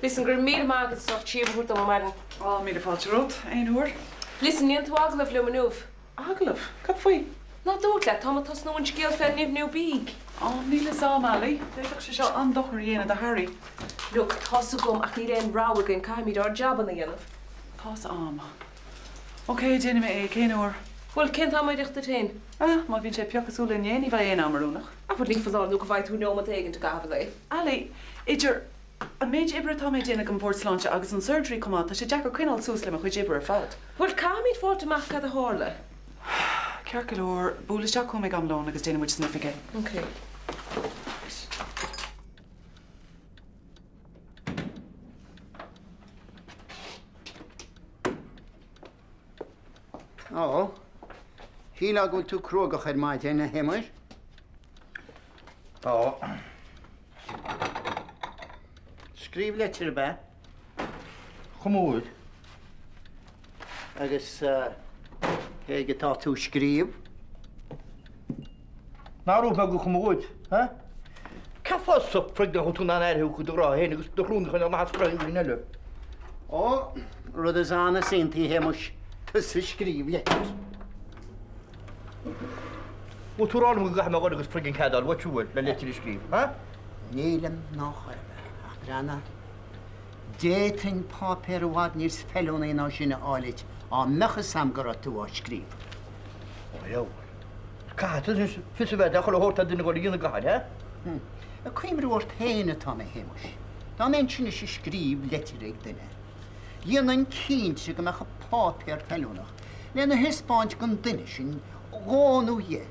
Listen, go raibh míle maith agat as ucht síob a thabhairt dom ar maidin. Á, míle fáilte romhat, aon uair. Listen, an ndéanfaidh tú agallamh liom inniu? Agallamh? Cad faoi? Ná dúirt leat, táim ag tosnú an scéal fén nimhniú bídh. Á, níl fhios a'm, Ali. D'fhéadfadh sé seo an-dochar a dhéanamh do Harry. Look, tá's agam ach níl aon rogha againn, caithfimid ár jabanna a dhéanamh. Tá's a'm. Ok, déanfaidh mé é. Cén uair? Bhuel, cén t-am a oirfeadh duit féin? Ah, má bhíonn sé ag piocadh súl inné, ní bheidh aon am oiriúnach. Ah, bhuel, ní foláir nó go bhfaighidh tú neomat éigin i gcaitheamh an lae. Ali, idir an méid oibre atá mé ag déanamh don Bhord Sláinte agus an surgery chomh maith, tá sé deacair coinneáil suas le mo chuid oibre ar fad. Bhuel, caithfimid fáilt amach cad a tharla. Ceart go leor, buail isteach chugam ag am lóin agus déanfaidh muid san oifig é. Ok. Ó, shílfeá go bhfuil tú cruógach ar maidin, a Shéamuis. Tá. Scríobh leitir ab ea? Chomh mór. Agus cé chuige atá tú ag scríobh? Nach raibh beag chomh mór, ha? Cén fáth sa frig nach bhfuil tú in ann aire a thabhairt do do ghrá féin agus do rún a choinneáil amach as croí dhaoine eile? Ó, rud is an-is iontaí, a Shéamuis, tusa ag scríobh leitir. Bhfuil tú ag rá liom go gcaithfidh mé a dhul agus friggin cead a fháil uait uair le leitir a scríobh, ha? Nílim ná chor ar bith, ach breathnaigh. D'fhéadfainn páipéar i bhfad níos feiliúnaí ná sin a fháil duit dá mbeadh fhios a'm go raibh tú á scríobh. Ó, a dheabhail. Caithfidh tú fios a bheith agat chuile shórt atá duine ag dul a dhéanamh i gcathair, ha? Ag cuimhniú ort féin atá mé, a Shéamuis. Dá mbeinnse anois ag scríobh leitir ag duine, dhéanfainn cinnte go mbeadh an páipéar feiliúnach lena thaispeáint don duine sin dhó nó dhi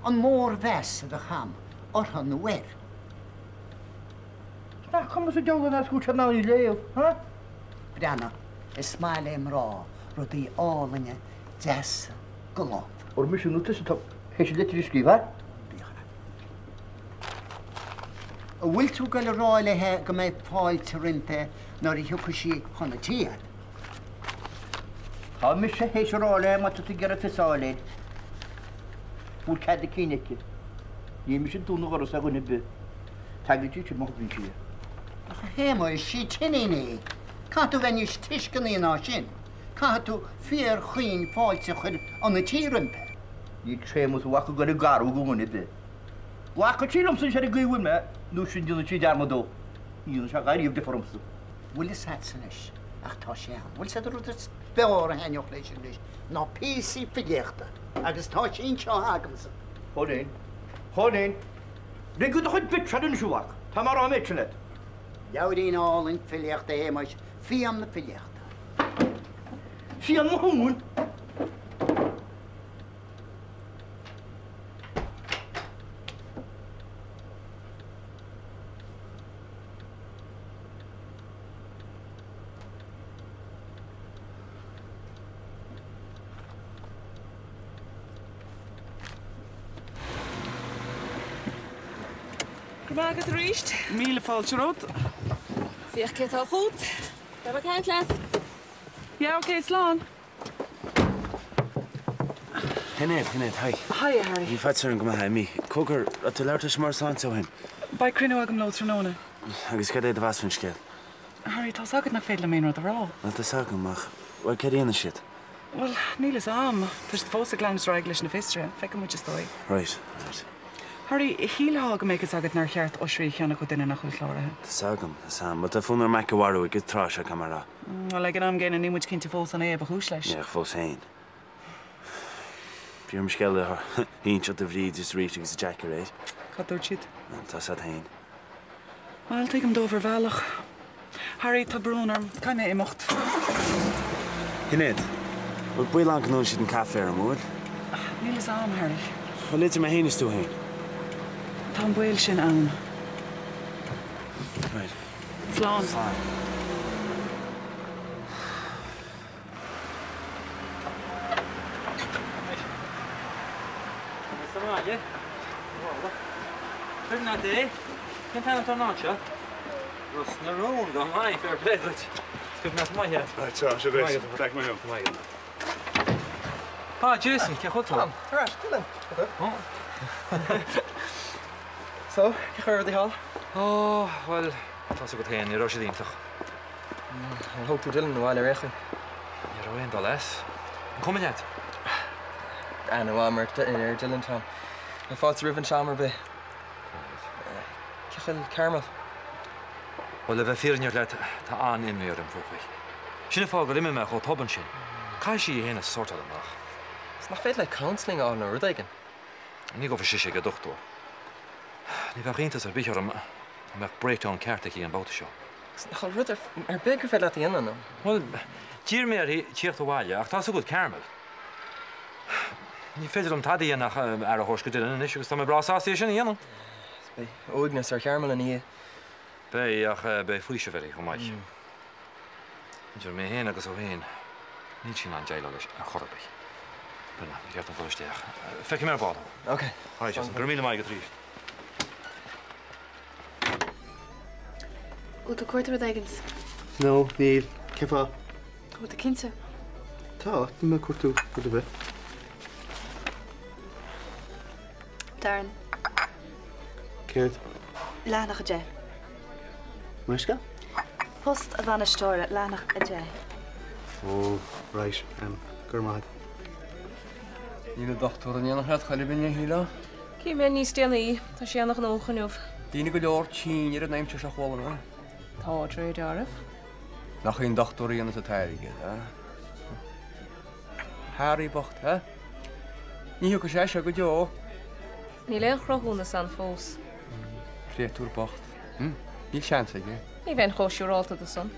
an mórmheas a bheadh a'm orthu nó air. Nach cuma sa diabhal an ascaill sé in ann í léamh, ha? Breathnaigh, is maith le mná rudaí álainne, deasa, galánta. Ar mise nó tusa atá théis an litir a scríobh, ha? Bíodh ea. An bhfuil tú ag goil a rá léithe go mbeidh fáilte roimpi nuair a thiocfaidh sí chun an tí a'd? Tá mise théis a rá léi má tá tú ag iarraidh fios a fháil air. Go bhfuil cead a cinn aici. Níl mise ag dúnadh doras ar dhuine ar bith. Tagann sí má thugann sí é. Ach a Shéamuis, sí t'iníon í. Caithfidh tú bheith níos tuisceanaí ná sin. Caithfidh tú fíor-chaoin fáilte a chur 'un a tí roimpi. Níl Séamus a mhac ag goil ag garú do dhuine ar bith. Glacfaidh sí liomsa anois ar an gcaoi a bhfuil mé, nó sin déanfaidh sí dearmad domh. Ní dhéanfaidh sé a dhath riamh difear ormsa. Bhfuil fhios a'dsa anois, ach tá sé ann. Bhfuil 'fhios a'd an rud is fearr a thaitneodh leis anois ná píosaí filíochta agus tá sé anseo agamsa. Chóilín. Chóilín. Lig do chuid bitseáil anois a mhac. Tá mé a rá an méid sin leat. Leabhairín álainn filíochta, a Shéamuis, Fíon na filíochta. Fíon mo thóin! Go raibh maith agat arís. Míle fáilte romhat. Féach cé atá chugat. Beidh mé ag caint leat. Yeah, ok, slán. Shinéad, Shinéad, hi. Hi, a Harry. Bhí faitíos orm go mbeifeá imithe. Cogar, raibh tú ag labhairt leis an mBord Sláinte ó shin? Beidh cruinniú agam leo tráthnóna. Agus cad é do mheas faoin scéal? Harry, tá's agat nach féidir liom aon rud a rá. Bhuel, tá's agam, ach, bhuel, céard a dhéanfaidh siad? Bhuel, níl fhios a'm. Tá siad fós ag leanúint ar aghaidh leis na fiosruithe. Feicfidh muid, is dóigh. Right, right. Harry, shílfeá go mbeadh fhios agat nár cheart oisrí a cheannach ó duine nach bhfuil cláraithe. Tá's agam, tá's a'm. Bhuel, tá fonn ar Mac a mharú ag an tráth seo, caithfidh mé a rá. Bhuel, ag an am gcéanna, níl muid cinnte fós an é a ba chúis leis. Ní, ach fós féin. Bhí orm scéal a inseacht do Bhríd is Rita agus Jack aréir. Cad dúirt siad? Tá's a'd féin. Bhuel, tuigim dóibh ar bhealach. Harry, tá brón orm. Caithfidh mé imeacht. Shinéad, bhfuil baol ann go ndófaidh siad an caife orm, an bhfuil? Níl fhios a'm, Harry. Bhuel, idir mé féin is tú féin. Tá an baol sin ann. Right. Slán. Slán. Sa mbaile. Cuimhin leat é? Cén t-ainm atá ar an áit seo? Ros na Rún, go maith, fair play duit. Is cuimhin leat maith é. Right, so, seo duit. Back my home. Ah, Jason, cén chaoi a bhfuil tú? Ar ais, go So, cén chaoi a raibh rudaí thall? Ó, bhuel, tá's agat féin, ní raibh siad iontach. Ar thug tú Dylan abhaile ar aon chaoi? Ní raibh aon dul as. An cuma leat? Aithne mhaith agam ar Dylan, Tom. Tá fáilte roimh an seomra ar bith. Cén chaoi a bhfuil Carmel? Bhuel, le bheith fírinneach leat, tá an-imní orm fúithi. Sin an fáth gur imigh mé chomh tobann sin. Caithfidh sí í féin a shórtáil amach. Is nach féidir léi counselling a fháil nó rud éigin? Ní ghabhfaidh sise ag an dochtúir. Ní bheadh iontas ar bith orm dá mbeadh breakdown ceart aici an babhta seo. Agus nach bhfuil rud ar bith gur féidir leat a dhéanamh, nó? Bhuel, d'iarr mé uirthi tíocht abhaile ach tá 's agat Carmel. Ní féidir liom tada a dhéanamh ach aire a thabhairt go Dylan anois agus tá mé breá sásta é sin a dhéanamh. Is beidh uaigneas ar Charmel ina dhiaidh. Beidh, ach beidh faoiseamh uirthi chomh maith. Idir mé féin agus thú féin, níl sí in ann déileáil leis ar chor ar bith. Bhuel, ba cheart dom dul isteach. Feicfidh mé ar ball thú. Ok. Alright, Justin. Go raibh míle maith agat arís. Bhfuil tú ag cuartú rud éigin? No, níl. Cén fáth? Bhfuil tú cinnte? Tá, níl mé ag cuartú rud ar bith. Darren. Céard? Leathanach 10. Meisce? Post an bhainisteora, leathanach 10. Oh, right. Go raibh maith agat. Níl an dochtúir in éineacht leat chor ar bith inniu, a Shíle? Cífidh mé níos déanaí. Tá sé an-ghnóthach inniu. Daoine go leor tinn ar an aimsir seo a chuala mé. Tá, de réir dealraimh. Nach é an dochtúir a dhéanas an t-airgead, a? Harry bocht, a? Ní thiocfaidh sé as seo go deo. Níl aon chruthúnas ann fós. Créatúr bocht. Níl seans aige. Ní bheinn chomh siúrálta de san.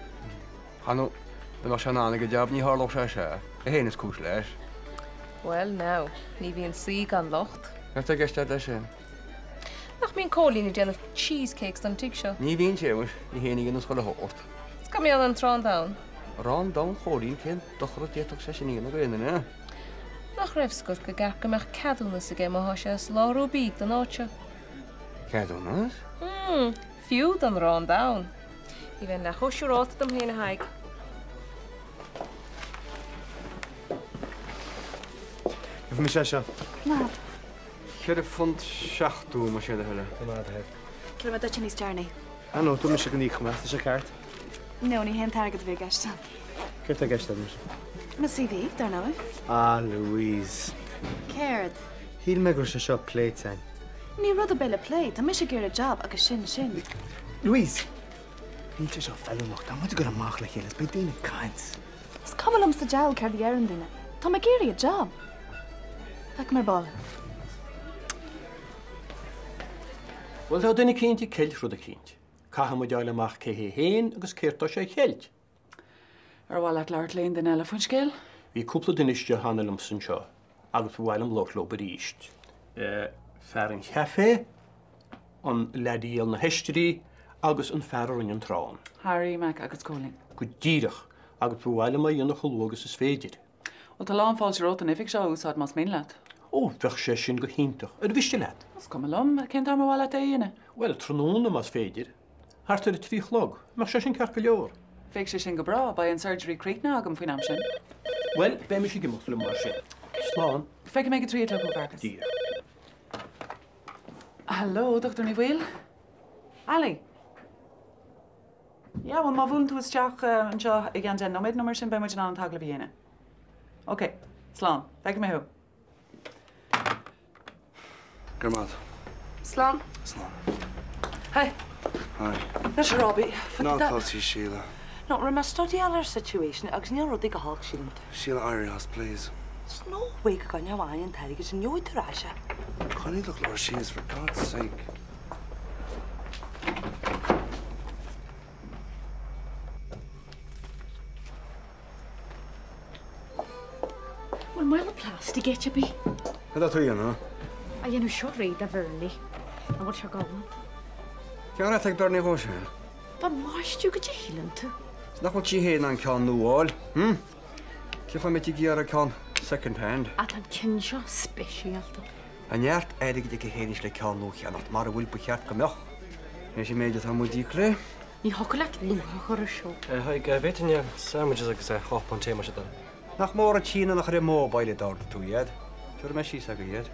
Ar ndóigh, dá mbeadh sé in ann ag an jab ní tharlódh sé seo. É féin is cúis leis. Bhuel now, ní bhíonn saoi gan locht. Céard tá i gceist agat leis sin? Nach mbíonn Cóilín ag déanamh cheesecakes don tigh seo? Ní bhíonn sé, muis. Ní hé féin a dhéanas chuile shórt. Is cá mbíonn an t-arán donn? Arán donn Chóilín, cén dochar a d'fhéadfadh sé sin a dhéanamh d'aon duine? Nach raibh 's agat go gceart go mbeadh ceadúnas aige má thá sé ag soláthrú bídh don áit seo? Ceadúnas? Hmm, fiú don arán donn. Ní bheinn leath chomh siúrálta dom féin a Thaidhg. Gheobhaidh mise é seo. Maith. £4.70 más é do thoil é. Go maith, a Thaidhg. Tabharfaidh mé duit é níos deireanaí. Ah no, tabharfaidh mise don íoc mé, tá sé ceart. No, ní hé an t-airgead a bhí i gceist. Céard tá i gceist agat? Mo CV, dar ndóigh. Ah, Louise. Céard? Shíl mé go raibh sé seo pléite againn. Níl rud ar bith le plé, tá mise ag iarraidh jab agus sin sin. Louise! Níl sé seo feiliúnach, tá muid ag dul amach le chéile is beidh daoine ag caint. Is cuma liom sa diabhal céard a deireann daoine. Tá mé ag iarraidh jab. Feicfidh mé ar ball. Bhuel, tá duine eicínt ag ceilt rud eicínt. Caithfidh muid fháil amach cé hé féin agus céard tá sé a cheilt. Ar mhaith leat labhairt le aon duine eile faoin scéal? Bhí cúpla duine istigh cheana liomsa anseo agus ba mhaith liom labhairt leo arís. Fear an chaifé, an leaid a dhíol na hoistrí agus an fear a rinne an t-arán. Harry Mack agus Cóilín. Go díreach. Agus ba mhaith liom é a dhéanamh chomh luath agus is féidir. Bhuel, tá lán fáilte romhat an oifig seo a úsáid más mian leat. Ó, bheadh sé sin go hiontach. Ar mhiste leat? Is cuma liom. Cén t-am ar mhaith leat é a dhéanamh? Bhuel, tráthnóna más féidir. Thart ar a trí a chlog. Mbeadh sé sin ceart go leor? Bheadh sé sin go breá. Beidh an surgery críochnaithe agam faoin am sin. Bhuel, beidh mise ag imeacht liom mar sin. Slán. Feicfidh mé ag a trí a chlog thú, Fearghas. Dia. Hello, Dr. Ní Bhaoill? Ali? Yeah, bhuel, má bhuaileann tú isteach anseo i gceann 10 nóiméad nó mar sin, beidh muid in ann an t-agallamh a dhéanamh. Ok, slán. Feicfidh mé thú. Go raibh maith. Slán. Slán. Hi. Hi. Anois a Robbie. Ná tosaigh, Síle. No, rinne mé studyáil ar situation agus níl rudaí go holc sílim tú. Síle, éirigh as, please. There's no way go gcoinneodh Áine an t-airgead sin, gheobhaidh tú ar ais é. Coinnigh do ghlór síos, for God's sake. Bhfuil mála plastic áit ar bith? Cad tá tú a dhéanamh? A dhéanamh seo réidh do Bhernie. An bhfuil sé galánta? Cén rud atá ag Bernie dhó sin? Don bháisteadh goidé a shíleann tú. Is nach bhfuil sí féin in ann ceann nua a fháil, hm? Cén fáth a mbeadh sí ag iarraidh ceann second hand? Ach tá an ceann seo speisialta. Tá neart airgid aici féin anois le ceann nua a cheannacht, mara bhfuil ba cheart go mbeadh. Anois an méid atá muid ag íoc léi. Ní thiocfadh leat luach a chur ar seo. Haigh, bhféadfainn sandwiches agus cupán tae más é do thoil. Nach mór an tsíona nach ar an mobile a d'ordaigh tú iad. Tabharfaidh mé síos agaibh iad.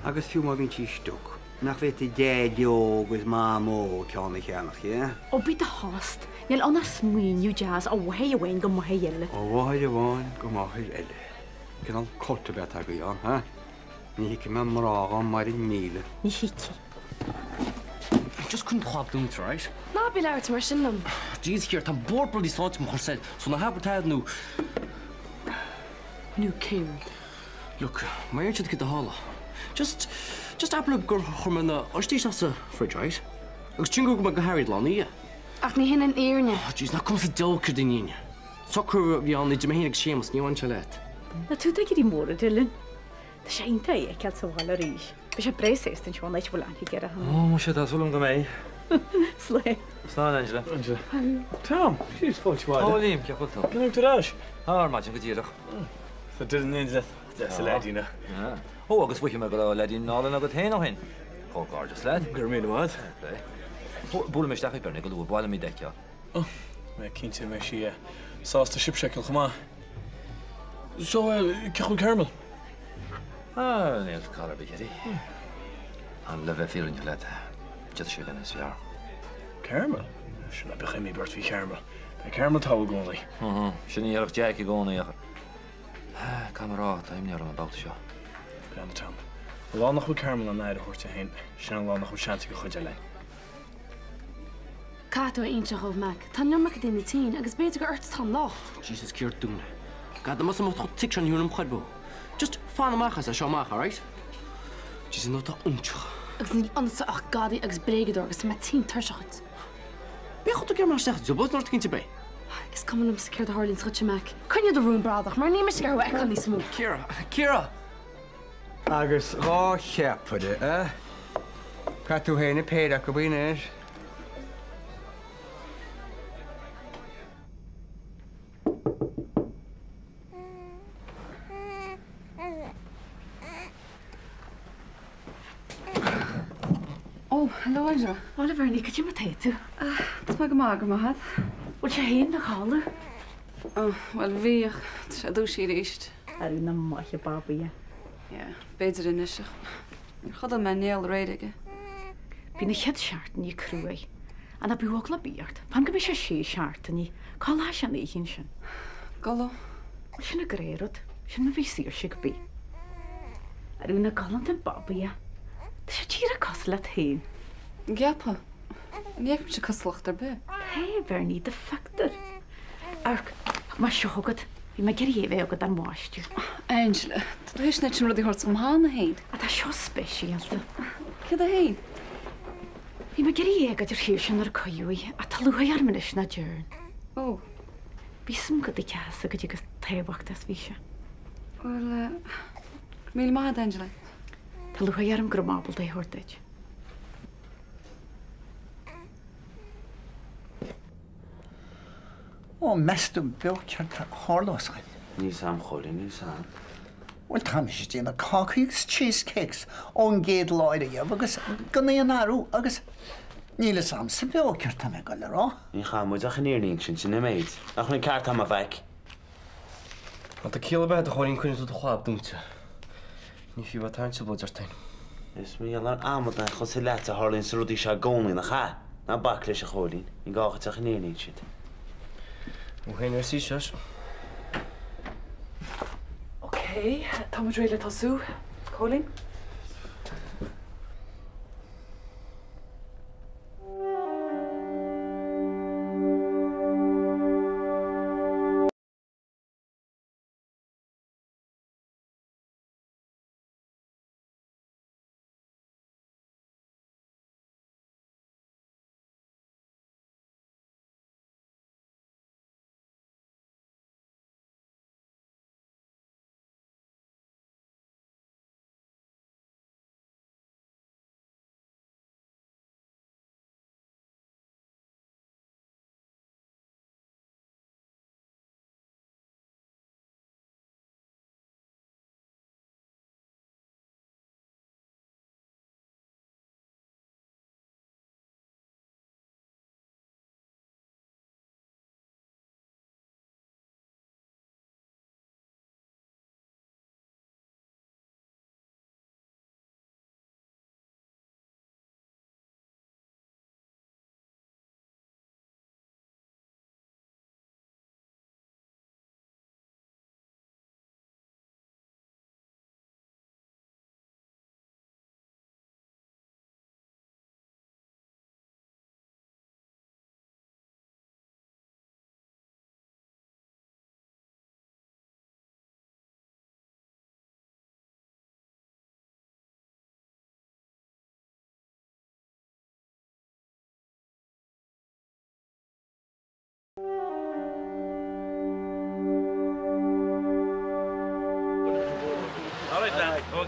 Agus fiú má bhíonn sí stuck, nach bhféadfaidh Daideo agus Mamó ceann a cheannach, yeah? Ó bí i do thost. Níl ann ach smaoineamh deas ó mháthair amháin go máthair eile. Ó mháthair amháin go máthair eile. Cineál cult ab ea atá agaibh ann, ha? Ní thuigfidh mé mná dhá mairfinn 1000. Ní thuigfidh. Just coinnigh do chlab dúnta, right? Ná bí ag labhairt mar sin liom. Jeez, Ciara, tá an Bord Bloody Sláinte mo chur soir, so ná habair tada nó. Nó céard? Look, má iarrann siad céard a tharla, just, just abair leo gur chuir mé na oistrí isteach sa fridge, right? Agus trín go raibh mé go hairid lá ina dhiaidh. Ach ní hin an fhírinne. Oh jeez, nach cuma sa diabhal céard an fhírinne. Socrú a bhí ann idir mé féin agus Séamus, ní bhaineann sé leat. Tá tú ag éirí mór, a Dylan. Tá sé iontach é a fheiceáil sa bhaile arís. Beidh sé breá sásta anseo an áit a bhfuil aithne aige air. Ó, muise, tá súil agam go mbeidh. Slán. Slán, Angela. Angela. Tom, jeez, fáilte abhaile. Ó, Liam, cén chaoi a bhfuil tú? Cén uair tú ar ais? Ar maidin go díreach. Tá Dylan in éindí leat. Deas a leaidín, a. Ó, agus mhothaigh mé go raibh leaidín álainn agat féin ó shin. Comhghairdeas leat. Go raibh míle maith agat. Fair play. Buailfidh mé isteach chuig Bernie go luath, ba mhaith liom í d'fheiceáil. Ó, mé cinnte go mbeidh sí sásta sibhse a fheiceáil chomh maith. So, cén chaoi a bhfuil Carmel? Ah, níl cor ar bith uirthi. Le bheith fírinneach leat, d'fhéadfadh sé a bheith níos fearr. Carmel? Sin ná bíodh imní ort faoi Charmel. Beidh Carmel togha i gcónaí. Sin a déarfadh Jack i gcónaí ach caithfidh mé a rá, tá imní orm an babhta seo. Breathnaigh Tom. An lá nach bhfuil Carmel in ann aire a thabhairt di féin, sin an lá nach bhfuil seans ag an chuid eile againn. Caithfidh tú a inse dhóibh, Mac. Tá an iomarca daoine tinn agus b'fhéidir gur ort atá an locht. Jesus, Ciara dún é. Gad, más amach tú tig seo ní thabharfainn chor beo. Just fan amach as é seo amach, alright? Jesus, nó tá iontach. Agus níl ionatsa ach gadaí agus bréagadóir agus tá mé tinn tuirseach dhuit. B'fhéadfadh tú gur mar isteach dubhach nuair cinnte b'é. Is cuma liomsa céard a tharlaíonns dhuitse, Mac. Coinnigh do rún bradach, mar níl mise ag iarraidh thú a fheiceáil níos mó. Ciara! Ciara! Agus dhá cheapaire, eh? Caith tú féin an péire acu anois. Ó, hello Angela. Bhuel, a Bhernie, cad é mar tá tú? Tá mé go maith, go raibh maith agat. Bhfuil sé féin 'na chodladh? Ó, bhuel bhí ach tá sé dúisithe arís. Arú nach maith an babaí é. Yeah, b'fhéidir anois ach níor chodail mé néal aréir aige. Bhí na chéad seachtainí cruaidh. Ach ná bíodh eagla ar bith ort. Fan go mbeidh sé sé seachtainí. Codlóidh sé an oíche ansin. Codladh. Bhuel sin an gnáthrud. Sin mar bhí saoirse ag bith. Arú nach galánta an babaí é. Tá sé díreach cosúil leat féin. An gceapfá? Ní fheicimse cosúlacht ar bith. Tá, a Bhernie, do phictiúr. Amharc, thug mé seo chugat. Bhí mé ag iarraidh é a bheith agat don bhaisteadh. Angela, tá tú théis an oiread sin rudaí a thabhairt dom cheana féin. Ach tá seo speisialta. Céard é féin? Bhí mé ag iarraidh é a fháil agat ar shaoirse nuair a cailleadh í, ach tá lúcháir orm anois nach dtearn. Ó. Bhí suim agat aici as a gcuid agus tábhacht as bhí sé. Bhuel, go raibh míle maith agat, Angela. Tá lúcháir orm go raibh mé ábalta é a thabhairt duit. Ó, meas tú beo céard a tharlós dhuit? Níl 's a'm, a Chóilín, níl 's a'm. Bhuel, tá mise ag déanamh cácaí agus cheesecakes ón gcéad lá ariamh agus gan aon athrú agus níl 'fhios a'msa beo céard tá mé ag dul a rá. Ní chaithfidh muid ach an fhírinne a insint, sin an méid. Nach bhfuil an ceart a'm, a Mhaic? Má tá ciall ar bith agat, a Chóilín, coinneoidh tú do chlab dúnta. Ní fiú bheith ag tarraingt trioblóid ort féin. Is mar gheall ar amadáin cosúil leatsa a tharlaíonn na rudaí seo i gcónaí, nach ea? Ná bac leis, a Chóilín. Ní gá dhuit ach an fhírinne a insint. Ó féin ar saoirse. Ok, tá muid réidh le tosú. Cóilín?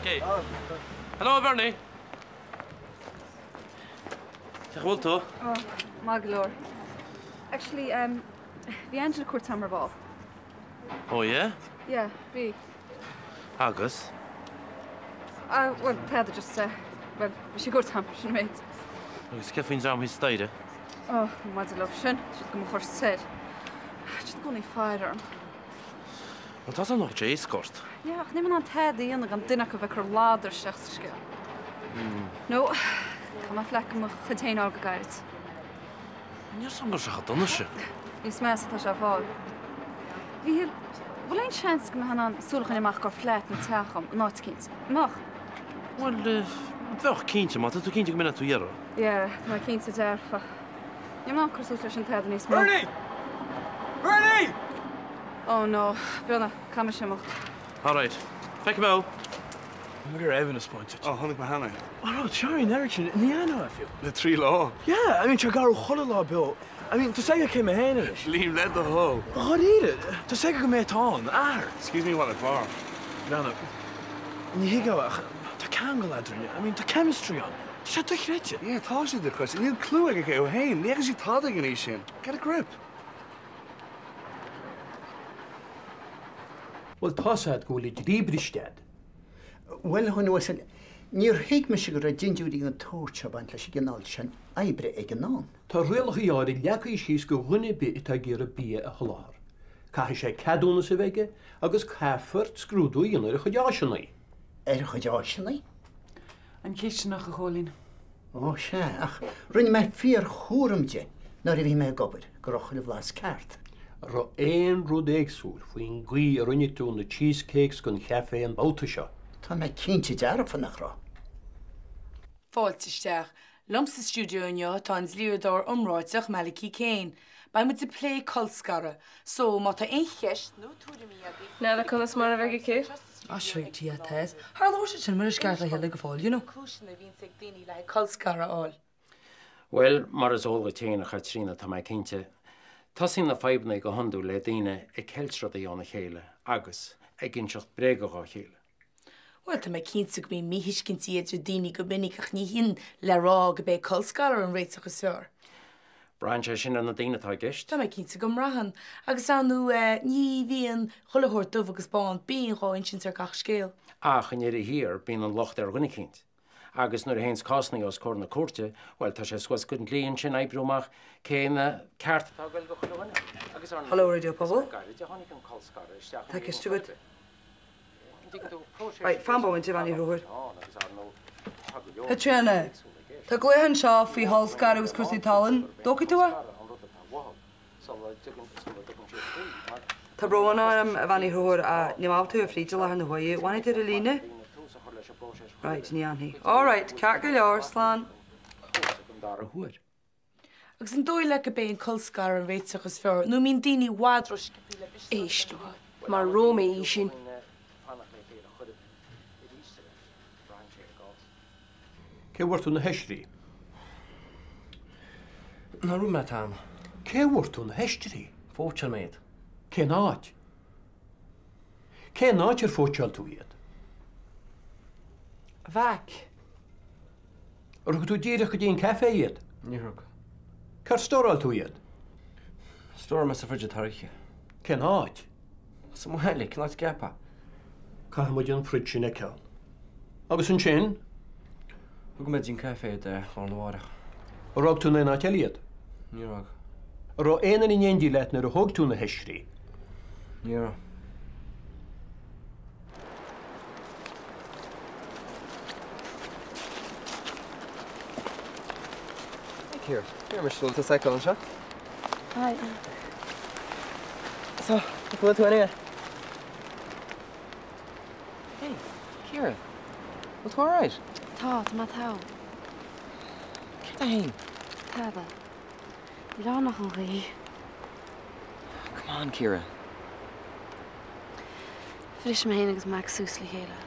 Ok. Hello, a Bernie. Cén chaoi a bhfuil tú? Oh, maith go leor. Actually, um, bhí Angela ag cuartú agam ar ball. Oh yeah? Yeah, bhí. Agus? Ah, well, tada, just, eh, well, bhí sí ag cuartú agam, sin an méid. Agus céard faoin dream thíos staighre? Oh, maidir leo sin, tá siad do mo chur soir. Tá siad i gcónaí ag faire orm. Bhuel, tá san nach éasca ort. Yeah, ach níl mé in ann tada a dhéanamh gan duine acu a bheith ag cur ladar isteach sa scéal. No, caithfidh mé fleadh de mo chuid féin a fháil go gairid. Níl 's agam go raibh sé chomh dona sin. Níos measa atá sé ag fáil. A Mhíchíl, bhfuil aon seans go mbeifeá in ann súil a choinneáil amach do flat nó teach dhom, in áit eicínt? An mbeadh? Bhuel, bheadh cinnte, má tá tú cinnte go mbeidh tú iarraidh. Yeah, tá mé cinnte dearfa. Níl mé in ann cur suas leis an tada níos mó. Bernie! Bernie! Oh no, Brenna, caithfidh mise imeacht. Alright. Feicfidh mé thú. Go raibh ina spáint duit. Ó, chonaic mé cheana é. Oh, sorry, an oiread sin, ní aithneofá fiú. Le 3 lá. Yeah, I mean, tá garú chuile lá beo. I mean, tá 's aige cé mé féin anois. Liam, le do thoil. Dháiríre, tá 's aige go mbeidh tú ann, athair. Excuse me while I barf. Bhreathnaigh, ní thuigfeá ach tá ceangal eadrainn, I mean, tá chemistry ann. Tá sé dochreidte. Yeah, tá sé dochreidte. Níl clue aige cé thú féin. Ní fheiceann sí tada ag an aois sin. Get a grip. Bhuel, tá's a'd go bhfuil an dlí briste a'd. Bhuel, a dhuine uasail, níor thuig mise go raibh dindiúirí den tsórt seo ag baint leis an gcineál sin oibre ag an am. Tá rialacha áirid leagtha síos do dhuine ar bith atá ag iarraidh bia a sholáthar. Caithfidh sé ceadúnas a bheith aige agus caithfear scrúdú a dhéanamh ar a chuid áiseanna. Ar a chuid áiseanna? An chisteanach, a Chóilín. Ó, sea, ach rinne mé fíorchúram de nuair a bhí mé ag obair, go raibh chuile bhlas ceart. An raibh aon rud éagsúil faoin gcaoi a rinne tú na cheesecakes don chaifé an babhta seo? Tá mé cinnte dearfa nach raibh. Fáilte isteach. Liom sa stiúideo inniu tá an dlíodóir iomráiteach Malachy Kane. Beidh muid ag plé colscaradh. So, má tá aon cheist nó tuairimí agaibh. N'fheadar conas mar a bheidh aici. Ah sure Dia tá. Tharlódh sé sin mura sceart le chéile go fóill, you know. Cúiseanna a bhíonns ag daoine le haghaidh colscaradh a fháil. Bhuel, mar is eol duit féin, a Chaitríona, tá mé cinnte, tosaíonn na fadhbanna go hiondúil le daoine ag ceilt rudaí óna chéile agus ag inseacht bréaga dhá chéile. Bhuel, tá mé cinnte go mbíonn míthuiscintí idir daoine go minic ach ní hin le rá go b'é colscaradh an réiteach is fearr. Braitheann sé sin ar na daoine atá i gceist. Tá mé cinnte go mbraitheann. Agus ar ndóigh, ní bhíonn chuile shórt dubh agus bán, bíonn dhá insint ar gach scéal. Ach i ndeireadh thiar, bíonn an locht ar dhuine eicínt. Agus nuair a théanns cásanna os comhair na cúirte, bhuel, tá sé suas don dlí ansin oibriú amach cén ceart atá ag goil do chuile dhuine. Agus ar ndóigh, Hello Raidió Pobal. is le gairid a tháinig an colscaradh isteach Tá i ceist agat. bith. Right, fan bomaite, a Bhean Uí Chonchúir. Caitríona, Tá glaoch anseo faoi cholscaradh agus cúrsaí talún. Dtógfaidh tú é? Tá brón orm, a Bhean Uí Chonchúir, ach níl mé ábalta tú a chur fríd i láthair na huaire. An bhfanfaidh tú ar an líne? Right, ní fhanfaidh. All right, ceart go leor, slán. Agus an dóigh leat go b'é an colscaradh an réiteach is fearr, nó an mbíonn daoine i bhfad rósciobtha le biseach? Éist leo, mar Rómaí í sin. Cé bhfuair tú na hoisrí? Ná rug mé tan. Cé bhfuair tú na hoisrí? Phóitseáil mé iad. Cén áit? Cén áit ar phóitseáil tú iad? A mhac. Ar thug tú díreach go dtí an caife iad? Níor thug. Cár stóráil tú iad? Stóráil mé sa fridge atáirgthe. Cén áit? Sa mbaile, cén áit a gceapfá? Caithfidh muid an fridge sin a fheiceáil. Agus ansin? Thug mé dtí an caife iad ar lá arna mháireach. Ar fhág tú in aon áit eile iad? Níor fhág. An raibh aon duine in éindí leat nuair a thóg tú na hoisrí? Ní raibh. Here, here mise bhfuil tú seiceáil anseo. Hi. So, bhfuil tú anyway? Hey, Ciara. Bhfuil tú alright? Tá, tá mé togha. Céard é fhéin? Tada. Níl ann ach an ghaoth. Come on, Ciara. Bhris mé féin agus Mac suas le chéile.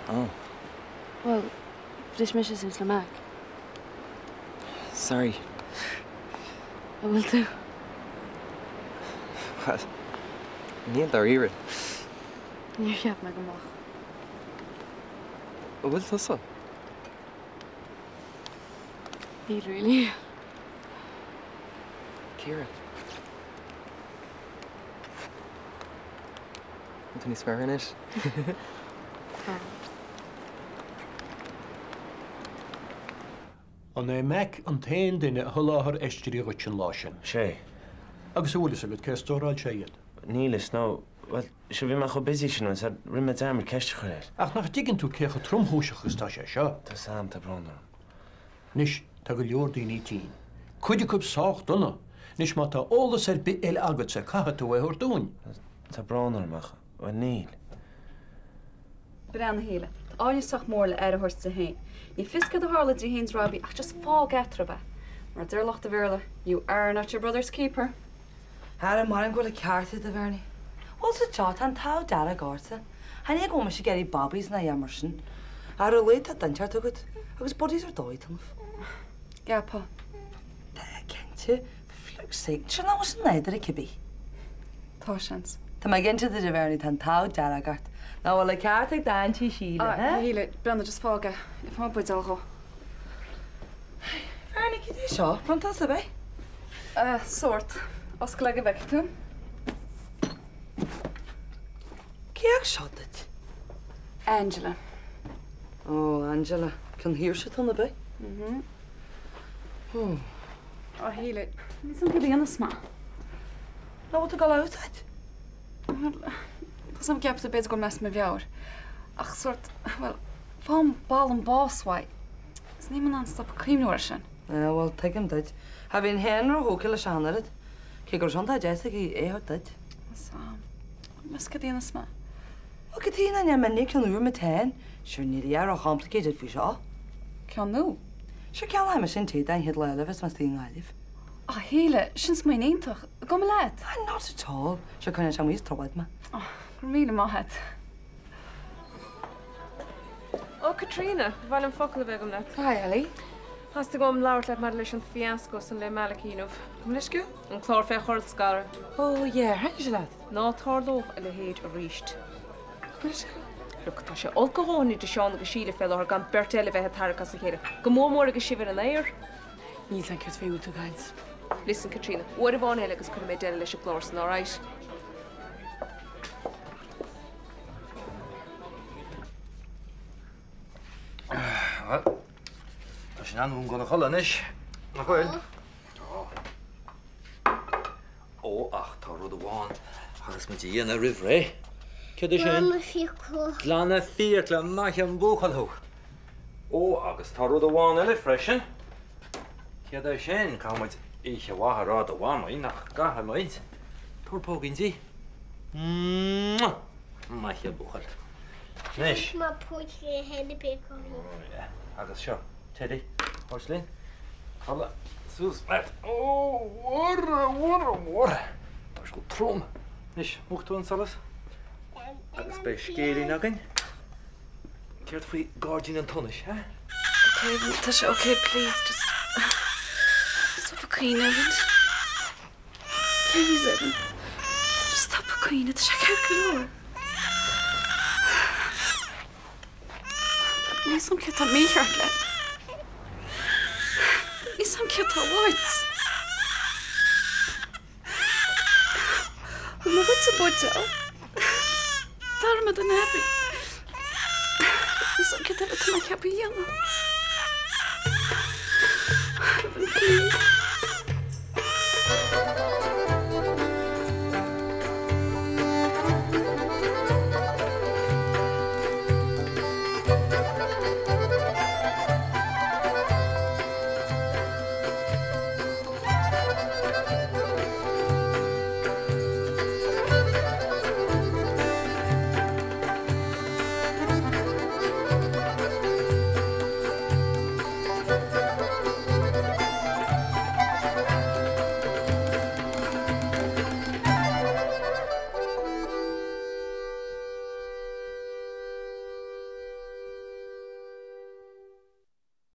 Oh. Bhuel, bhris mise suas le Mac. Sorry. An bhfuil tú? Bhuel, níl dáiríre. Níor cheap mé go mbeadh. An bhfuil tusa? Níl really. Ciara. An tú níos fearr anois? Tá. An é Mac an t-aon duine a sholáthair oistrí dhuit an lá sin? Sé. Agus an bhfuil fhios agat cé a stóráil sé iad? Níl fhios, nó, bhuel, sure bhí mé chomh busy sin agus rinne mé dearmad ceist a chur air. Ach nach dtuigeann tú cé chomh tromchúiseach agus atá sé seo? Tá 'fhios a'm, tá brón orm. Anois, tá go leor daoine tinn. Cuid acu sách dona. Anois, má tá eolas ar bith eile agatsa, caithfidh tú é a thabhairt dúinn. Tá brón orm ach, bhuel, níl. Breathnaigh a Shíle. Tá Áine sách mór le aire a thabhairt di féin. Ní fios céard a tharla idir í féin is Robbie ach just fág eatarthu é. Mar a deir lucht an Bhéarla, you are not your brother's keeper. Ara, maram go bhfuil an ceart agat, a Bhernie. Bhuel, sa teach, tá an t-ádh dearg ortsa. Chan é go bhfuil mise ag iarraidh bobbies ná a dhath mar sin. Ar a laghad tá dintiúr agat, agus buddies ar dóigh tú. Ceapfá. Tá, cinnte. For flukes sake, sin nach bhfuil sin nádúrtha cibé. Tá seans. Tá mé ag inse duit, a Bhernie, tá an t-ádh dearg ort. Nach bhfuil an ceart ag d'aintín Síle, Ah, hé? Shíle, breathnaigh, just fág é. Ní fáth buidéal dhó. Bernie, cad é seo? Bronntanas ab é? Eh, sórt. Oscail é go bhfeicfidh tú. Cé thug seo duit? Angela. Ó, Angela. Ceann Shaoirse atá ann ab é? Mhm. Ó. Á, Shíle, níl 's a'm cad a dhéanfas mé. Nach bhfuil tú ag dul out a'd? Bhuel, tá 's a'm ceaptar b'fhéidir go bhfuil mé as mo mheabhair. Ach sórt, bhuel, faighim ball an bás uaidh. Is níl mé in ann stop ag cuimhniú air sin. Á, bhuel, tuigim duit. Cha bhínn féin róthógtha leis ach an oiread. Cé go raibh sé iontach deas aici é a thabhairt duit. Tá 's a'm. Meas cad a dhéanfas mé? Bhuel, cad chuige nach ndéanfaidh mé ceann úr muid féin? Sure, níl a dhath ró-chomplicated faoi seo. Ceann nua? Sure, ceannóidh mise an t-éadach an chéad lá eile a bheas mé istigh i nGaillimh. Á, a Shíle, sin smaoineamh iontach. Gabh mo leat. Ah, not at all. Sure, coinneoidh sé amuigh as trobad mé. Go raibh míle maith a't. Ó, Caitríona, ba mhaith liom focal a bheith agam leat. Hi, Ellie. Theastaigh uaim labhairt leat maidir leis an fiasco san le Malachy inniu. Gabh mo leithscéal? An clár fé cholscaradh. Oh, yeah, ar thaitnigh sé leat? Ná tarlódh a leithéid arís. Gabh mo leithscéal? Look, tá sé olc a dhóthain idir Seán agus Síle fé láthair gan beirt eile bheith ag tarrac as a chéile, go mór mór agus sibh ar an aer. Níl 's a'm céard faoi a bhfuil tú ag caint. Listen, Caitríona, uair amháin eile agus cuirfidh mé deireadh leis an gclár san, alright? Bhuel, tá sé in am dúinn dul a chodladh anois, nach bhfuil? Tá. Ó, ach tá rud amháin a chaithfeas muid a dhéanamh roimh ré. Céard é sin? Glanadh fiacla. Glanadh fiacla, maith an buachaill thú. Ó, agus tá rud amháin eile freisin. Céard é sin? Caithfidh muid oíche mhaith a rá do Mhamaí, nach gcaithfidh muid? Tabhair póigín di. Mwah! Maith an buachaill. Anois. Má póigín a théann a bheith agam. Ó yeah. Agus seo, Teddy, thabhairt linn. Codladh suas leat. Ó, mhuire, mhuire, mhuire. Tá sé trom. Anois, múch tú an solas. Agus beidh scéilín againn. Céard faoi Gairdín an tSonais, eh? Ok, tá sé ok, please, just stop ag caoineadh, Evan. Please, Evan. Just stop ag caoineadh, tá sé ceart go leor. Níl 's a'm céard tá mícheart leat. Níl 's a'm céard tá uait. Thug mé dhuit an buidéal. D'athraigh mé do nappy. Níl 's a'm céard eile atá mé ceaptha a dhéanamh. Evan, please.